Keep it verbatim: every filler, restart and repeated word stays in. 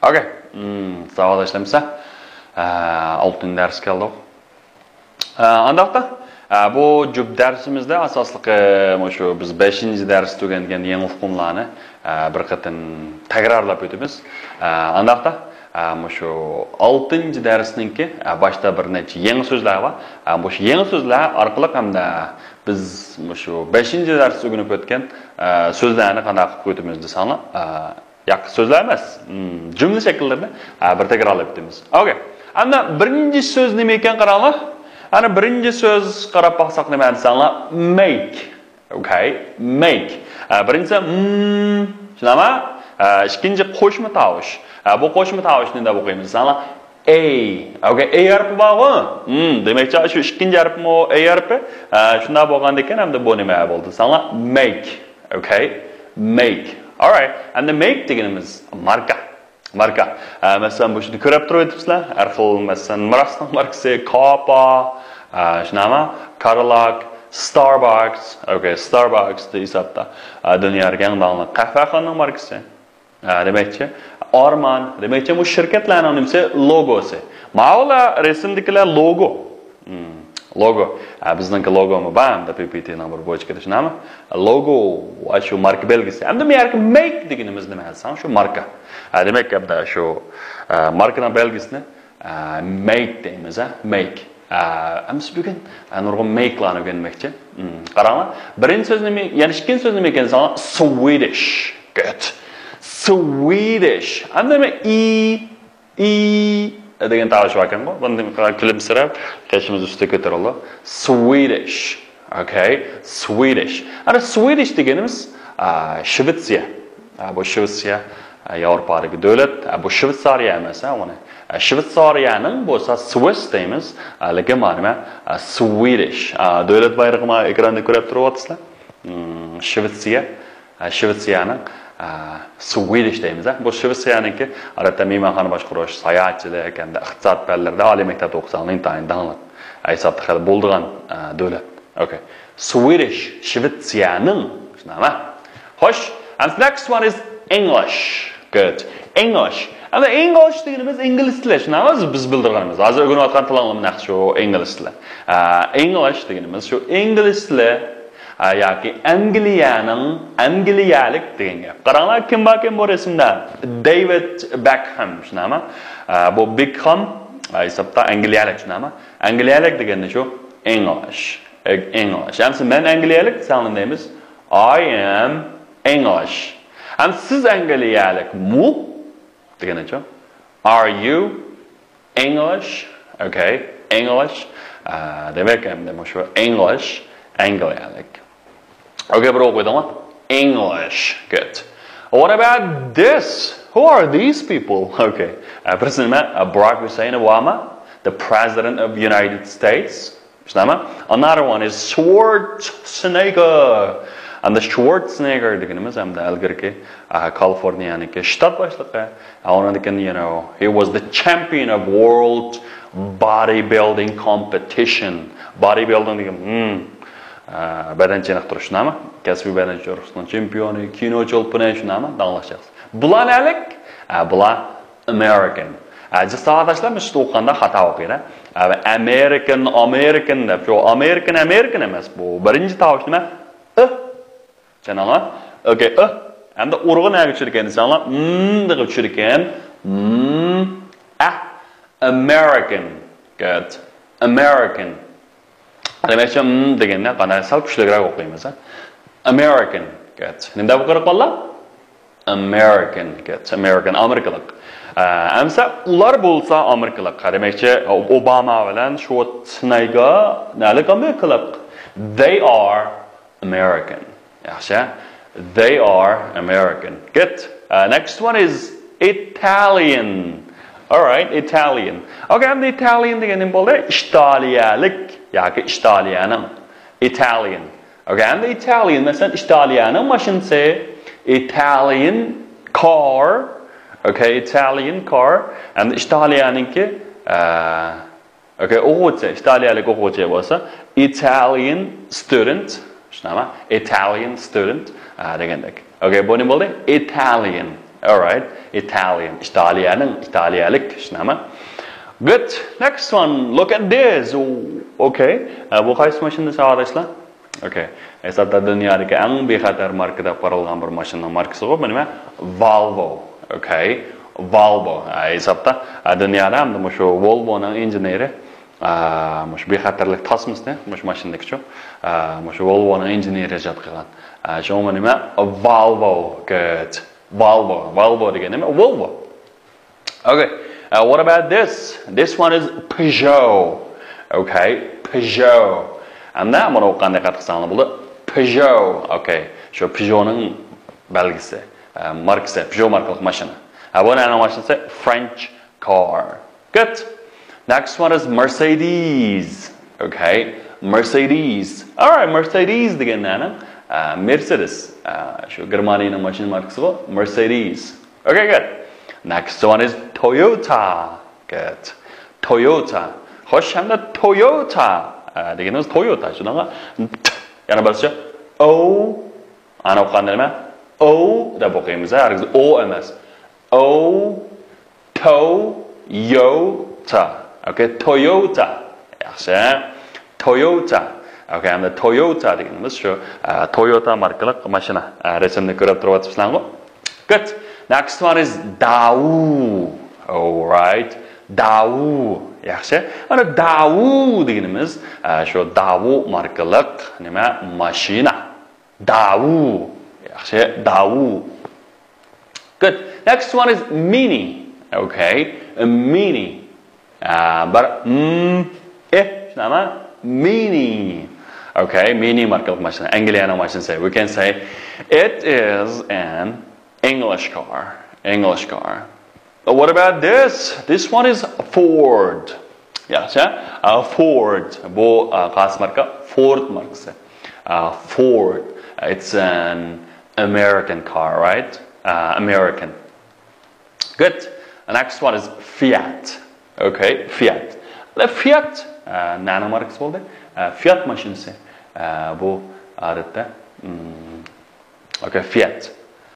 Okay. Hmm, ساۋاقداشلىرىمىز، ئە، ئالتىنچى دەرسكە كەلدۇق. ئە، ئانداقتا، ئە، بۇ جۈپ دەرسىمىزدە ئاساسلىقى مۇشۇ بىز بەشىنچى دەرستە ئۆگەنگەن يېڭى ئۇقۇملارنى، ئە، بىر قېتىم تەكرارلاپ ئۆتىمىز. ئە، ئانداقتا، ئە، مۇشۇ ئالتىنچى دەرسنىڭكى، ئە، باشتا بىر نەچچە يېڭى سۆزلەر بار. ئە، مۇشۇ يېڭى سۆزلەر ئارقىلىق ھەمدە بىز مۇشۇ بەشىنچى دەرستە ئۆگىنىپ ئۆتكەن، ئە، سۆزلەرنى قانداق قىلىپ ئۆتىمىز دېسەڭلار، ئە، ياق، سۆزلەر ئەمەس. مم، جۈملە شەكىللىرىنى، ھە، بىر تەكرارلاپ ئۆتىمىز. Okay. ئەمدى بىرىنچى سۆز نېمە ئىكەن قاراڭلار. ئەنە بىرىنچى سۆز قاراپ باقساق نېمە دېسەڭلار؟ Make. Okay. Make. ھە، بىرىنچىسى، مم، شۇنداقمۇ؟ ھە، ئىككىنچى قوشما تاۋۇش. ھە، بۇ قوشما تاۋۇشنى نېمە دەپ ئوقۇيمىز دېسەڭلار؟ A. Okay. A ھەرپى بارغۇ. مم، دېمەكچى، شۇ ئىككىنچى ھەرپمۇ A ھەرپى. ھە، شۇنداق بولغاندىكىن ئەمدى بۇ نېمە بولدى دېسەڭلار؟ Make. Okay. Make. Alright. Endi make دېگىنىمىز ماركا. ماركا. ئە، مەسىلەن، بۇ يەردە كۆرۈپ تۇرۇۋېتىپسىلەر. ھەر خىل، مەسىلەن، مىراستىن ماركىسى، كاپا، ئە، شۇنداقمۇ؟ كادىلاك، ستارباكس. Okay، ستارباكس دە ھېسابتا. ئە، دۇنيادىكى ئەڭ داڭلىق قەھۋەخانىنىڭ ماركىسى. ئە، دېمەكچى، ئارمان، دېمەكچى، بۇ شىركەتلەرنىڭ نېمىسى؟ لوگوسى. ماۋۇلار رەسىمدىكىلەر لوگو. مم، لوگو. ھە، بىزنىڭكى لوگومۇ بار، ھەمدە پى پى تىنىڭ بىر بوچكىدا شۇنداقمۇ؟ لوگو، ۋە شۇ ماركا بەلگىسى. ھەمدە مەيەركى مەيك دېگىنىمىز نېمە دېسەڭ، شۇ ماركا. ھە، دېمەك، ھەمدە شۇ، ئە، ماركىنىڭ بەلگىسىنى، ئە، مەيك دەيمىز، ھە، مەيك. ئە، ئەمىسە بۈگۈن، ئە، نۇرغۇن مەيكلارنى ئۆگەنمەكچى. مم، قاراڭلار. بىرىنچى سۆز نېمە، يەنى ئىككىنچى سۆز نېمە ئىكەن دېسەڭلار؟ سۋىدىش. Good. سۋىدىش. ھەمدە نېمە؟ ئى، ئى دېگەن تاۋۇش باركەنغۇ، بۇنى كۈلۈمسىرەپ قېشىمىز ئۈستىگە كۆتۈرۈلدى. سۋىدىش. Okay، سۋىدىش. ئەنە سۋىدىش دېگىنىمىز، ئا، شىۋېتسىيە. ئا، بۇ شىۋېتسىيە، ئا، ياۋروپادىكى دۆلەت. ئا، بۇ شىۋېتسارىيە ئەمەس، ھە، ئۇنى. ئا، شىۋېتسارىيەنىڭ بولسا سۋىس دەيمىز. ئا، لېكىن مانا نېمە، ئا، سۋىدىش. ئا، دۆلەت بايرىقى مانا ئېكراندا كۆرۈپ تۇرۇۋاتىسىلەر. مم، شىۋېتسىيە. ئە، شىۋېتسىيەنىڭ، ئە، سۋىدىش دەيمىز، ئە. بۇ شىۋېتسىيەنىڭكى، ئادەتتە، مېھمانخانا باشقۇرۇش، ساياھەتچىلىك ھەمدە ئىقتىساد پەنلىرىدە ئالىي مەكتەپتە ئوقۇساڭ، ئىنتايىن داڭلىق ھېسابتا خېلى بولىدىغان، ئە، دۆلەت. Okay. سۋىدىش، شىۋېتسىيەنىڭ. شۇنداقمۇ؟ خوش. And the next one is English. Good. English. ئەمدى ئىنگلىش دېگىنىمىز ئىنگلىز تىلى، شۇنداقمۇ؟ بىز بىلدۈرگىنىمىز. ھازىر ئۆگىنىۋاتقان تىلىڭلارمۇ نەق شۇ ئىنگلىز تىلى. ئە، ئىنگلىش دېگىنىمىز شۇ ئىنگلىز تىلى. ئە، ياكى ئەنگلىيەنىڭ، ئەنگلىيەلىك دېگەن گەپ. قاراڭلار، كىم بار، كىم بۇ رەسىمدە؟ دېۋىد بېكخام، شۇنداقمۇ؟ ئە، بۇ بېكخام، ئە، ھېسابتا ئەنگلىيەلىك، شۇنداقمۇ؟ ئەنگلىيەلىك دېگەننى شۇ ئىنگلىش. ئىنگلىش. ئەمسە مەن ئەنگلىيەلىك دېسەڭلار نېمە دەيمىز؟ I am English. ئەمسە سىز ئەنگلىيەلىكمۇ؟ دېگىنىچۇ؟ Are you English? Okay, English. ئە، دېمەك، ئەمدى مۇشۇ English، ئەنگلىيەلىك. Okay، بىر ئوقۇيدىڭلار. English. Good. What about this? Who are these people? Okay. ئە، بىرسى نېمە؟ ئە، Barack Hussein Obama, the president of United States. شۇنداقمۇ؟ Another one is Schwarzenegger. ئەمدى Schwarzenegger دېگىنىمىز ئەمدى ئىلگىرىكى، ئە، كالىفورنىيەنىڭكى شتات باشلىقى. ئە، ئۇنىڭدىن كېيىن، you know, he was the champion of world bodybuilding competition. Bodybuilding دېگەن، مم، ئە، بەدەن چېنىقتۇرۇش، شۇنداقمۇ؟ كەسپىي بەدەن چېنىقتۇرۇشنىڭ چېمپىيونى، كىنو چولپىنى، شۇنداقمۇ؟ داڭلىق شەخس. بۇلار نەلىك؟ ئە، بۇلار American. ئە، جىق ساۋاقداشلار، مۇشۇ ئوقۇغاندا خاتا ئوقۇيدۇ. ئە، American، American دەپ، شۇ American، American ئەمەس بۇ. بىرىنچى تاۋۇش نېمە؟ ئى. چۈشەندىڭلار؟ Okay، ئى. ئەمدى ئۇرغۇ نەگە چۈشىدىكەن دېسەڭلار، مم دېگە چۈشىدىكەن. مم، ئە، American. Good. American. دېمەكچى، مم دېگەندە قانداق سەل كۈچلۈكرەك ئوقۇيمىز، ھە؟ American. Good. نېمە دەپ ئوقۇيدۇق بالىلار؟ American. Good. American. ئامېرىكىلىق. ئە، ئەمسە ئۇلار بولسا ئامېرىكىلىق. دېمەكچى، ئوباما بىلەن شۋارتسنېگگېر نەلىك ئامېرىكىلىق. They are American. ياخشى. They are American. Good. Uh, next one is Italian. All right, Italian. Okay, ئەمدى Italian دېگەن نېمە بولدى؟ ئىتالىيەلىك ياكى ئىتالىيەنىڭ. Italian. Okay, ئەمدى Italian، مەسىلەن، ئىتالىيەنىڭ ماشىنىسى. Italian car. Okay, Italian car. ئەمدى ئىتالىيەنىڭكى، ئە، Okay، ئوقۇغۇچى، ئىتالىيەلىك ئوقۇغۇچى بولسا، Italian student، شۇنداقمۇ؟ Italian student، ئا، دېگەندەك. Okay، بۇ نېمە بولدى؟ Italian. Alright. Italian. ئىتالىيەنىڭ، ئىتالىيەلىك، شۇنداقمۇ؟ Good. Next one. Look at this. Okay. ئە، بۇ قايسى ماشىنا، ساۋاقداشلار؟ Okay. ھېسابتا دۇنيادىكى ئەڭ بىخەتەر ماركا دەپ قارالغان بىر ماشىنىنىڭ ماركىسى بۇ. بۇ نېمە؟ Volvo. Okay. Volvo. ئە، ھېسابتا، ئە، دۇنيادا ھەمدە مۇشۇ Volvoنىڭ ئىنژېنېرى، ئە، مۇشۇ بىخەتەرلىك تاسمىسىنى مۇشۇ ماشىنىدىكىچۇ، ئە، مۇشۇ Volvoنىڭ ئىنژېنېرى ئىجاد قىلغان. ئە، شۇڭا بۇ نېمە؟ Volvo. Good. Volvo. Volvo دېگەن نېمە؟ Volvo. Okay. Uh, what about this? This one is Peugeot. Okay, Peugeot. ئەمدى مانا ئوقۇغان دىققەت قىلساڭلار بولىدۇ. Peugeot. Okay. شۇ Peugeotنىڭ بەلگىسى، ئە، ماركىسى، Peugeot ماركىلىق ماشىنا. ھە، بۇ نەنىڭ ماشىنىسى؟ French car. Good. Next one is Mercedes. Okay. Mercedes. Alright, Mercedes دېگەن نەنىڭ؟ ئە، Mercedes. ئە، شۇ گېرمانىيەنىڭ ماشىنا ماركىسى بۇ. Mercedes. Okay, good. Next one is Toyota. Good. Toyota. خوش، ھەمدە Toyota. ئە، دېگىنىمىز Toyota. شۇنىڭغا يەنە بىرسى O. ئەنە ئوقۇغاندا نېمە؟ O دەپ ئوقۇيمىز، ھە؟ ھەرگىز O ئەمەس. O. Toyota. Okay, Toyota. ياخشى. Toyota. Okay, ھەمدە Toyota دېگىنىمىز شۇ، ئە، Toyota ماركىلىق ماشىنا. ئە، رەسىمنى كۆرۈپ تۇرۇۋاتىسىلەرغۇ؟ Good. Next one is Daewoo. Alright. Daewoo. ياخشى. ئەنە Daewoo دېگىنىمىز، ئە، شۇ Daewoo ماركىلىق نېمە؟ ماشىنا. Daewoo. ياخشى. Daewoo. Good. Next one is Mini. Okay. Mini. ئە، بىر M، E، شۇنداقمۇ؟ Mini. Okay, Mini ماركىلىق ماشىنا. ئەنگلىيەنىڭ ماشىنىسى. We can say it is an English car. English car. What about this? This one is Ford. ياخشى. ئە، Ford. بۇ، ئە، قايسى ماركا؟ Ford ماركىسى. ئە، Ford. It's an American car, right? ئە، American. Good. The next one is Fiat. Okay, Fiat. Fiat، ئە، نەنىڭ ماركىسى بولدى؟ ئە، Fiat ماشىنىسى. ئە، بۇ ئادەتتە، م، okay, Fiat.